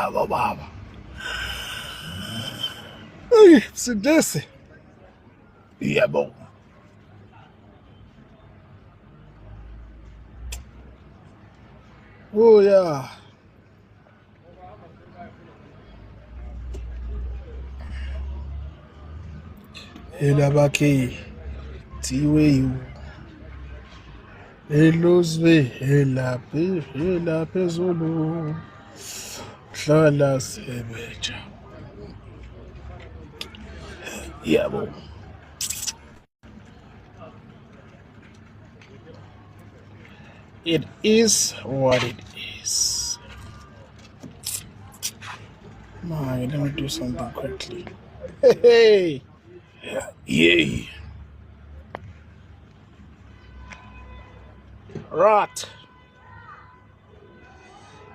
Yabo baba. Ey, sindisi. Yebo. Oh yeah. Elabakhe thiwe elozwe elaphi elaphezulu hlala sebeja yabo. It is what it is. My, let me do something quickly. Hey, yay. Right.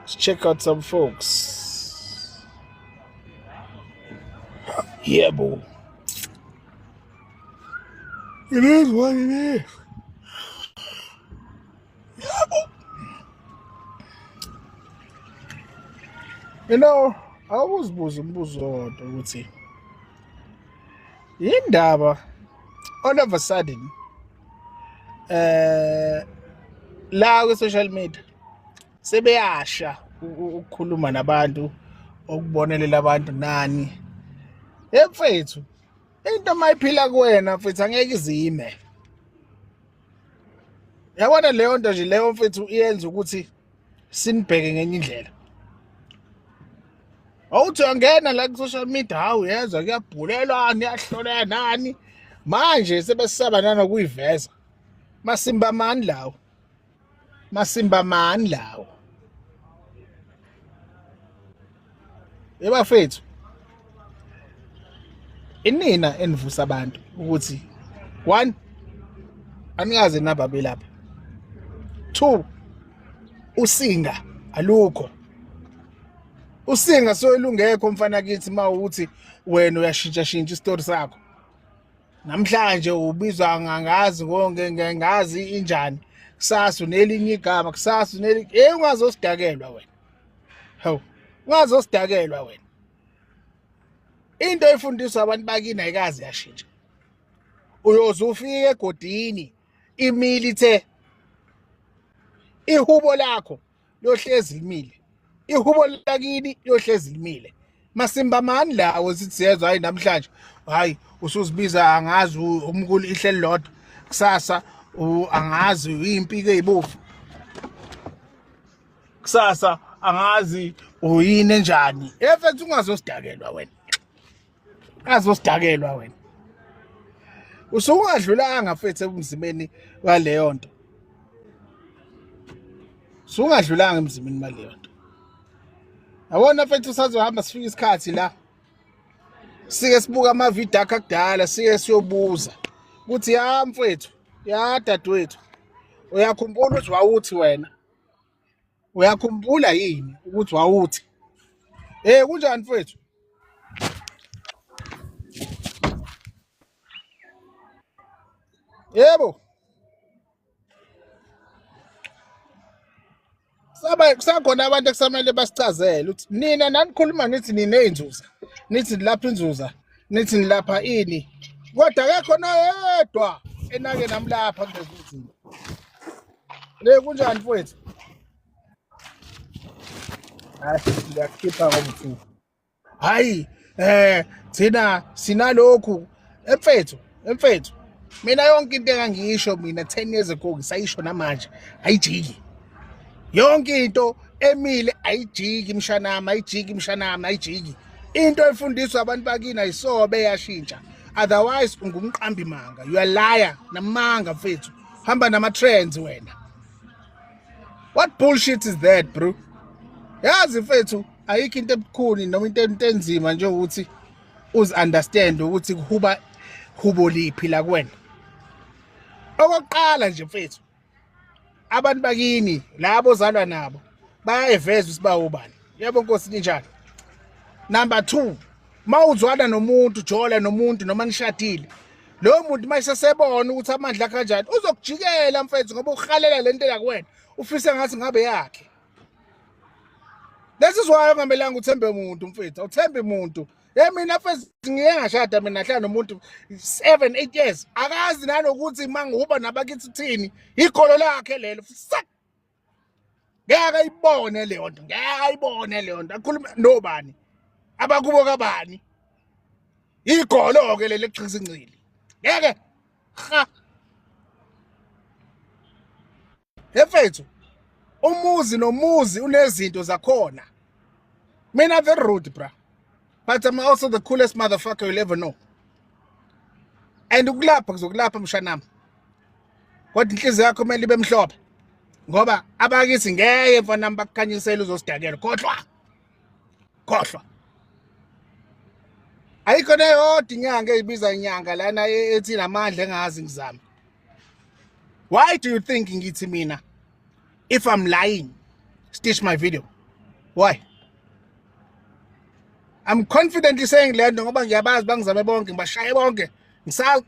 Let's check out some folks. Yeah, boy. It is what it is. You know, awuzibuza umbuzo wodwa ukuthi yindaba all of a sudden eh la ku social media sebeyasha ukukhuluma nabantu okubonelela abantu nani emfethu into mayiphila kuwena mfethu angeke izime. Yabona leyo nto nje leyo mfethu iyenza ukuthi sinibheke ngenye indlela. Awuthi uyangena la ku-social media, hawu yezwa kuyabhulelwa, niyahlolwa nani. Manje sebesaba nanokuyiveza. Masimba mani lawo? Masimba mani lawo? Yebafethu. Inina enivusa abantu ukuthi one anikaze nababe lapha. Two usinga alukho. Usinga soyilungekho mfana kithi mawuthi wena uyashintsha shintsha isitori sakho. Namhlanje ubizwa ngangazi konke ngangazi injani. Kusasa unelinye igama, kusasa uneli eh ungazosidakelwa wena. Hawu, ungazosidakelwa wena. Into efundiswa abantu bakini ayikaze yashintsha. Uyoze ufike egodini imili ithe ihubo lakho liyohlezi limile. Ihubo lakini liyohlezi limile. Masimba mani lawo sithi siyezwa hayi namhlanje hayi usuzibiza angazi umkulu ihleli lodwa kusasa angazi impiko ezibovu kusasa angazi uyini enjani efethu ungazosidakelwa wena azosidakelwa wena usungadlulanga mfethu ebumzimeni waleyo nto sungadlulanga emzimeni waleyo nto yabona mfethu sazohamba sifika isikhathi la sike sibuka amavidiyo akho akudala sike siyobuza ukuthi ya mfethu ya dadewethu uyakhumbula ukuthi wawuthi wena uyakhumbula yini ukuthi wawuthi eh kunjani mfethu yebo saba kusakhona abantu ekusamele basichazele ukuthi nina nanikhuluma nithi niney'nzuza nithi nilapha inzuza nithi nilapha ini kodwa akekho noyedwa enake namlapha kulezi zinto. Le kunjani mfowethu? Hayi ngiyakukhipha ngomthu. Hayi eh thina sinalokhu emfethu emfethu mina yonke into engangiyisho mina 10 years ago ngisayisho namanje ayijiki. Yonke into emile ayijiki mshanami ayijiki mshanami ayijiki. Into efundiswa abantu bakini ayisobe yashintsha. Otherwise ungumqambi manga. You are liar namanga mfethu. Hamba nama trends wena. What bullshit is that bro? Yazi mfethu ayikho into ebukhuni noma into enzima njengokuthi uzi understand ukuthi kuhuba hubo liphi la kuwena. Okokuqala nje mfethu abantu bakini labo ozalwa nabo bayayiveza ukuthi bawubani. Yebo Nkosi ninjani? Number 2 mawuzwana nomuntu jola nomuntu noma nishadile loyo muntu uma esesebona ukuthi amandla akhe kanjani uzokujikela mfethu ngoba uhalela lento yakuwena ufise ngathi ngabe yakhe. This is why ungamelanga uthembe umuntu mfethu, awuthembi umuntu. Hey mina first ngike ngashada mina hlala nomuntu 7 8 years. Akazi nanokuthi mangihuba nabakithi uthini. Igolo lakhe lelo. Sak. Ngeke ayibone leyo nto, ngeke ayibone leyo nto. Akhuluma nobani? Abakubo kabani? Igolo ke leli ekuxhisa incili. Ngeke. Ha. Mfethu, umuzi nomuzi unezinto zakhona. Mina very rude bra. But I'm also the coolest motherfucker you'll ever know. And ukulapha kuzokulapha mshanami. Kodwa inhliziyo yakho kumele ibe mhlophe. Ngoba abakithi ngeke mfana bakukhanyisele uzosidakela. Khohlwa. Khohlwa. Ayikho neyodwa inyanga eyibiza inyanga lana ethi namandla engazi ngizame. Why do you think ngithi mina if I'm lying stitch my video? Why? I'm confidently saying le nto ngoba ngiyabazi bangizame bonke ngibashaye bonke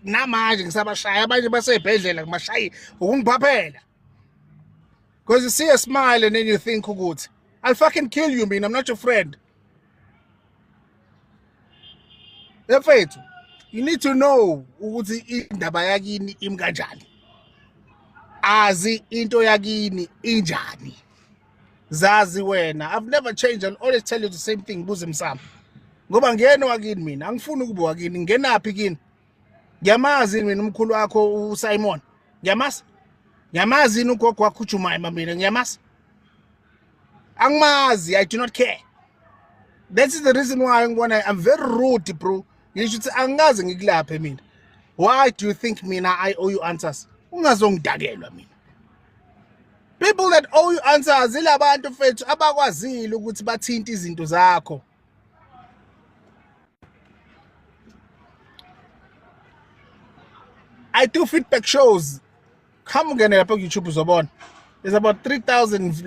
namanje ngisabashaya abanye basey'bhedlela ngibashaye ukungiphaphela because you see a smile and then you think ukuthi I'll fucking kill you mina I'm not your friend. Mfethu, you need to know ukuthi indaba yakini imi kanjani. Azi into yakini injani. Zazi wena. I've never changed. I'll always tell you the same thing buze msamo. Ngoba ngiyena wakini mina, angifuni ukuba wakini, ngingenaphi kini. Ngiyamazi mina umkhulu wakho uSimon. Ngiyamazi. Ngiyamazi yini ugogo wakho uJumayima mina ngiyamazi. Angimazi, I do not care. That is the reason why ngibona I'm very rude bro. Ngisho ukuthi angikaze ngikulaphe mina. Why do you think mina I owe you answers? Ungazongidakelwa mina. People that owe you answers ilabantu mfethu abakwazile ukuthi bathinte izinto zakho. I do feedback shows. Come ungene lapha ku-YouTube uzobona. There's about 3000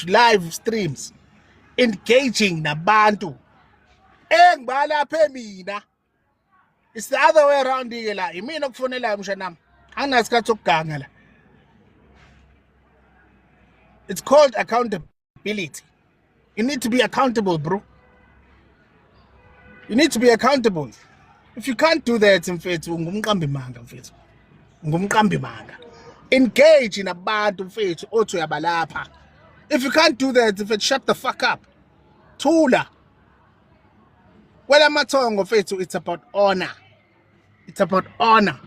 live streams engaging nabantu engibalaphe mina. It's the other way around ke la. Imina okufonelayo mshanami. Anginasikhathi sokuganga la. It's called accountability. You need to be accountable, bro. You need to be accountable. If you can't do that, mfethu, ungumqambi manga mfethu. Ungumqambi manga. Engage nabantu mfethu othi uyabalapha. If you can't do that, mfethu, shut the fuck up. Thula. Kwelamathongo mfethu, it's about honor. It's about honor.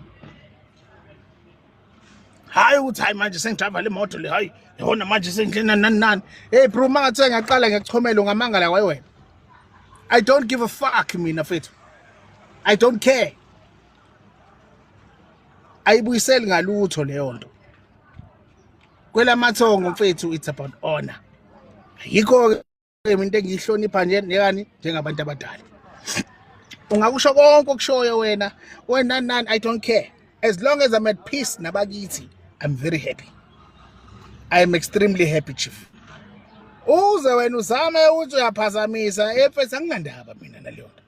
Hayi ukuthi hayi manje sengidrayiva le moto le hayi yona manje sengidlena nani nani. Hey bro mangathiwa ngiyaqala ngiyakuchomela ungamangala waye wena. I don't give a fuck mina mfethu. I don't care. Ayibuyiseli ngalutho leyo nto. Kwelamathongo mfethu it's about honor. Yikho into engiyihlonipha nje nekani njengabantu abadala. Ungakusho konke okushoyo wena, wena nani I don't care. As long as I'm at peace nabakithi, I'm very happy. I am extremely happy chief. Uze wena uzame ukuthi uyaphazamisa efethu anginandaba mina naleyo nto.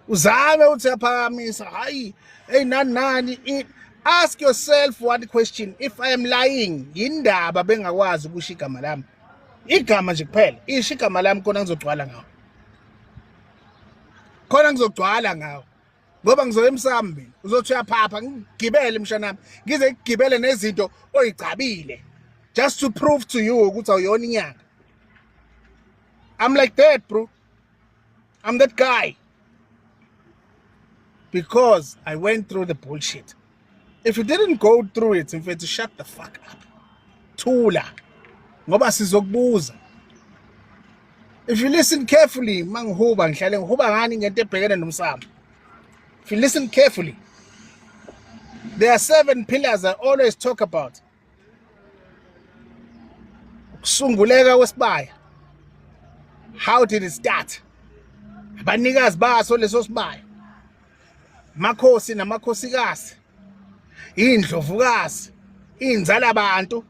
Uzame ukuthi uyaphakamisa hayi hey nani nani ask yourself one question if I am lying yindaba bengakwazi ukusho igama lami. Igama nje kuphela isho igama lami khona ngizogcwala ngawo. Khona ngizogcwala ngawo. Ngoba ngizoya emsamo mina uzothi uyaphapha ngigibele mshanami ngize ngigibele nezinto oyigcabile just to prove to you ukuthi awuyona inyanga. I'm like that bro. I'm that guy. Because I went through the bullshit. If you didn't go through it, mfethu shut the fuck up. Thula. Ngoba sizokubuza. If you listen carefully, mangihuba ngihlale ngihuba ngani ngento ebhekene nomsamo. If you listen carefully, there are 7 pillars I always talk about. Ukusunguleka kwesibaya. How did it start? Abanikazi baso leso sibaya. Makhosi namakhosikazi. Indlovukazi, inzala abantu,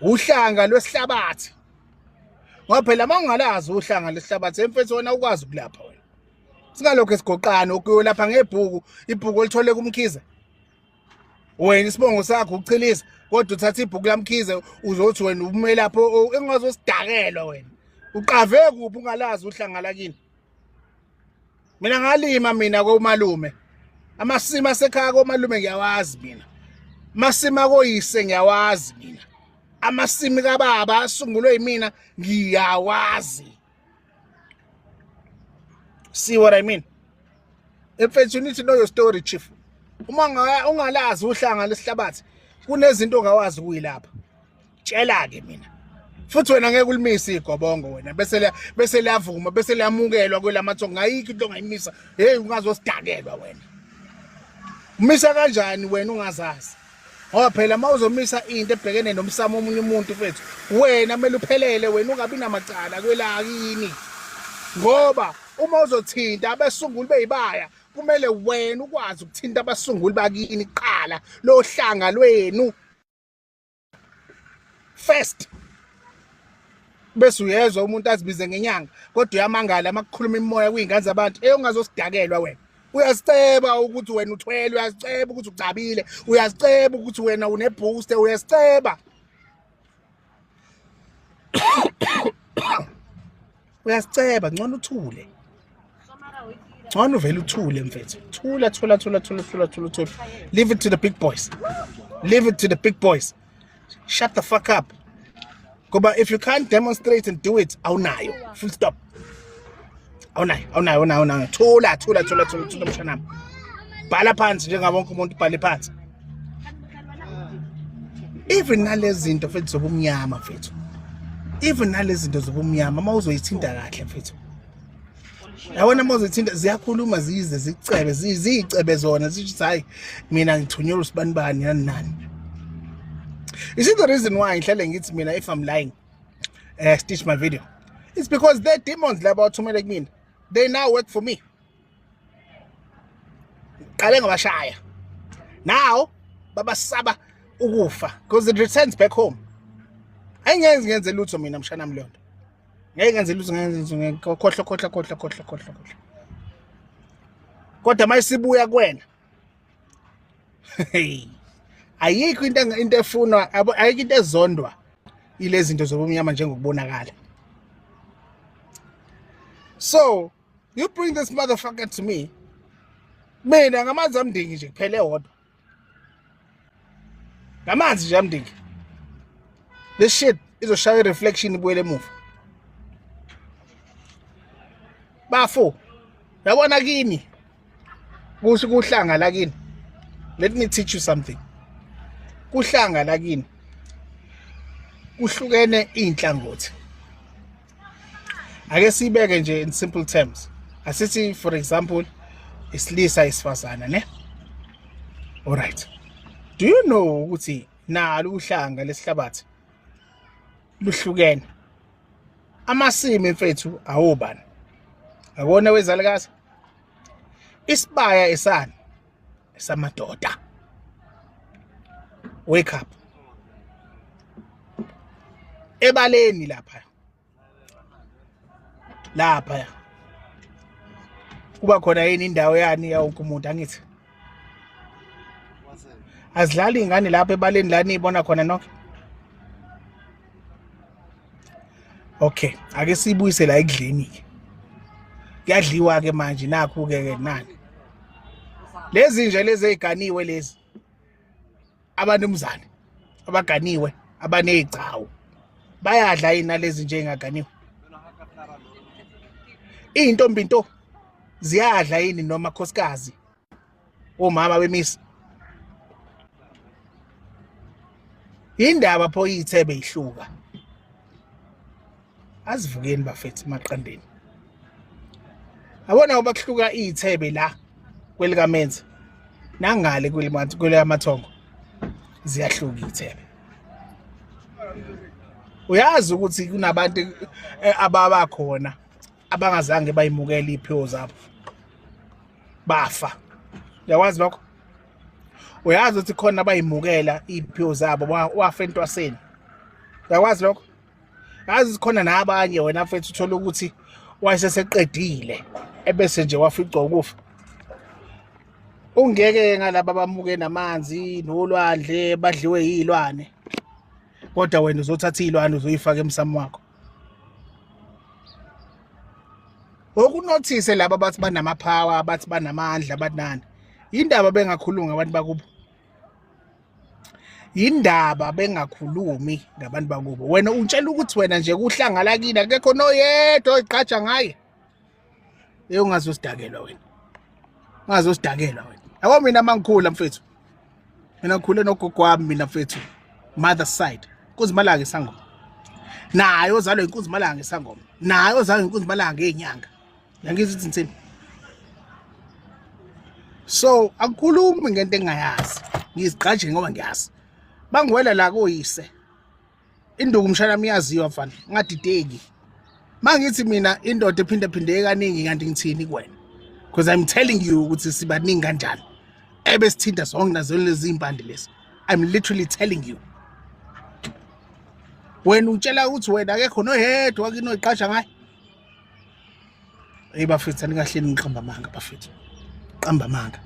uhlanga lwesihlabathi. Ngoba phela mawungalazi uhlanga lwesihlabathi emfethu wena ukwazi ukulapha wena. Singalokho esigoqana ukuyolapha ngebhuku, ibhuku olithole kuMkhize. Wena isibongo sakho ukuchilisa kodwa uthatha ibhuku laMkhize uzothi wena umelaphi engazosidakelwa wena. Uqave kuphi ungalazi uhlanga lakini? Mina ngalima mina komalume. Amasima asekhaya komalume ngiyawazi mina. Amasima koyise ngiyawazi mina. Amasimi kababa asungulwe yimina ngiyawazi. See what I mean? Mfethu, you need to know your story, chief. Uma ungalazi uhlanga lesihlabathi, kunezinto ongawazi kuyilapha. Tshela ke mina. Futhi wena ngeke ulimise igobongo wena bese bese liyavuma bese liyamukelwa kwelamathongo ayikho into ongayimisa. Hey ungazosidakelwa wena. Umisa kanjani wena ungazazi? Ngoba phela uma uzomisa into ebhekene nomsamo omunye umuntu mfethu, wena kumele uphelele wena ungabi namacala kwelakini. Ngoba uma uzothinta abesunguli beyibaya kumele wena ukwazi ukuthinta abasunguli bakini kuqala lohlanga lwenu first bese uyezwa umuntu azibize ngenyanga kodwa uyamangala uma kukhuluma imimoya kuyingane zabantu eyongazosidakelwa wena uyaziceba ukuthi wena uthwele uyaziceba ukuthi ucabile uyaziceba ukuthi wena unebooster uyaziceba uyasiceba ngcono uthule ngcono uvele uthule mfethu thula thula thula thula thula thula thula leave it to the big boys leave it to the big boys shut the fuck up ngoba if you can't demonstrate and do it awunayo full stop awunayo awunayo awunayo awunayo thula thula thula thula thula mshanami bhala phansi njengabo wonke umuntu ubhale phansi even nalezi zinto mfethu zobumnyama mfethu even nalezi zinto zobumnyama uma uzoyithinta kahle mfethu yabona uma uzoyithinta ziyakhuluma zize zicebe ziyicebe zona zisho hayi mina ngithunyelwa usibanibani nani nani. You see the reason why ngihlale ngithi mina if I'm lying, stitch my video, it's because the demons laba bathumele kumina, they now work for me. Qale ngabashaya, now babasaba ukufa because it returns back home. Ayingenzi ngenze lutho mina mshana wami leyo nto ngeke ngenze lutho ngenze lutho khohlwa khohlwa khohlwa khohlwa khohlwa khohlwa kodwa mayisibuya kuwena ayikho into efunwa ayikho into ezondwa ilezi zinto zobumnyama njengokubonakala. So you bring this motherfucker to me, mina ngamanzi amndingi nje kuphela ewodwa, ngamanzi nje amndingi, this shit izoshaya i-reflection ibuyele emuva bafo. Yabona kini kusho kuhlanga lakini, let me teach you something. Kuhlanga lakini kuhlukene inhlangothi. Ake sibeke nje in simple terms, asithi for example isilisa isifazana ne, alright, do you know ukuthi nalo uhlanga lesihlabathi luhlukene? Amasimi mfethu awobani akona wezalukazi, isibaya esani esamadoda. Wake up ebaleni lapha lapha kuba khona yini indawo yani yawonke umuntu angithi azidlali ingane lapha ebaleni la niyibona khona nonke. Okay, ake sibuyise la ekudleni ke. Kuyadliwa ke manje nakhu ke ke nani lezi nje lezi eziganiwe lezi abanumzane abaganiwe abanezigcawu bayadla yini nalezi nje engaganiwe? Iy'ntombi nto ziyadla yini noma khosikazi omama bemisi? Indaba pho iy'thebe ihluka. Azivukeni bafethu emaqandeni. Yabona ngoba kuhluka iy'thebe la kwelikamenzi nangale kwelamathongo ziyahluka iy'thebe. Uyazi ukuthi kunabantu ababakhona abangazange bayimukele iy'phiwo zabo bafa, uyakwazi lokho? Uyazi ukuthi khona abayimukela iy'phiwo zabo wafa entwaseni, uyakwazi lokho? Yazi khona nabanye wena mfethu uthola ukuthi wayeseseqedile ebese nje waficwa ukufa. Ungeke ngalaba bamuke namanzi nolwandle badliwe yilwane, kodwa wena uzothatha iy'lwane uzoyifaka emsamo wakho. Okunothise laba bathi banamaphawa, bathi banamandla, banani. Indaba bengakhulumi ngabantu bakubo. Indaba bengakhulumi ngabantu bakubo. Wena untshela ukuthi wena nje kuhlanga lakini akekho noyedwa oyigqaja ngaye. Hey, ungazosidakelwa wena. Ungazosidakelwa wena. Yabo mina mangikhula mfethu. Mina ngikhule nogogo wami mina mfethu. Mother side. Inkunzimalanga isangoma. Naye ozalwa inkunzimalanga isangoma. Naye ozalwa inkunzimalanga ezinyanga. Ngiyangizwa ukuthi ngithini. So akukhulumi ngento engingayazi. Ngizigqaje ngoba ngiyazi. Bangiwela la koyise. Induku mshana miyaziwa mfana, ngadideki. Mangithi mina indoda ephinda phindeke kaningi kanti ngithini kuwena? Because I'm telling you ukuthi sibaningi kanjani. Ebesithinta zonke nazo lezi impande lezi. I'm literally telling you. Wena utshela ukuthi wena akekho noyedwa wakini oyiqasha ngaye. Hey bafethu, anikahleni ngiqamba amanga bafethu. Qamba amanga.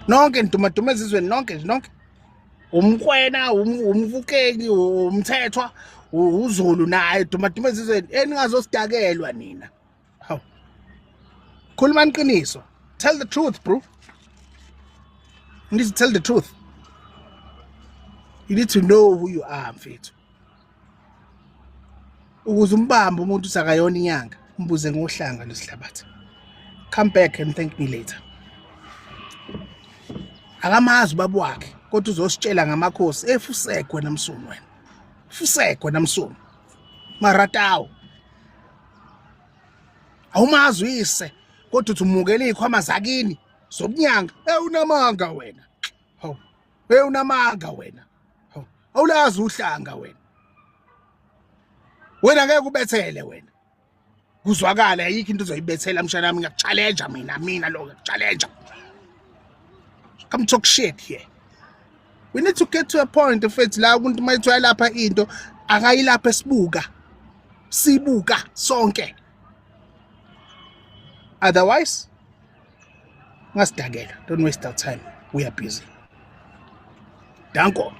Nonke nidumaduma ezizweni nonke nje nonke. Umkwena, umvukeki, umthethwa, uZulu naye dumaduma ezizweni eningazosidakelwa nina. Hawu. Khuluma iqiniso. Tell the truth, bro. You need to tell the truth. You need to know who you are, mfethu. Ukuze umbambe umuntu usakayona inyanga, umbuze ngohlanga lwesihlabathi. Come back and thank me later. Akamazi ubaba wakhe kodwa uzositshela ngamakhosi efusekwe namsunu wena. Fusekwe namsunu. Maratawo. Awumazi uyise kodwa uthi umukela izikhwama zakini zobunyanga. Eh unamanga wena. Hawu. Eh unamanga wena. Hawu. Awulazi uhlanga wena. Wena ngeke ubethele wena. Kuzwakala ayikho into ozoyibethela mshana wami, ngiyakuchallenge mina, mina lo ngiyakuchallenge. Come talk shit here. We need to get to a point mfethu la umuntu mayithiwa lapha into akayilapha esibuka. Sibuka sonke. Otherwise ngasidakela. Don't waste our time. We are busy. Danko.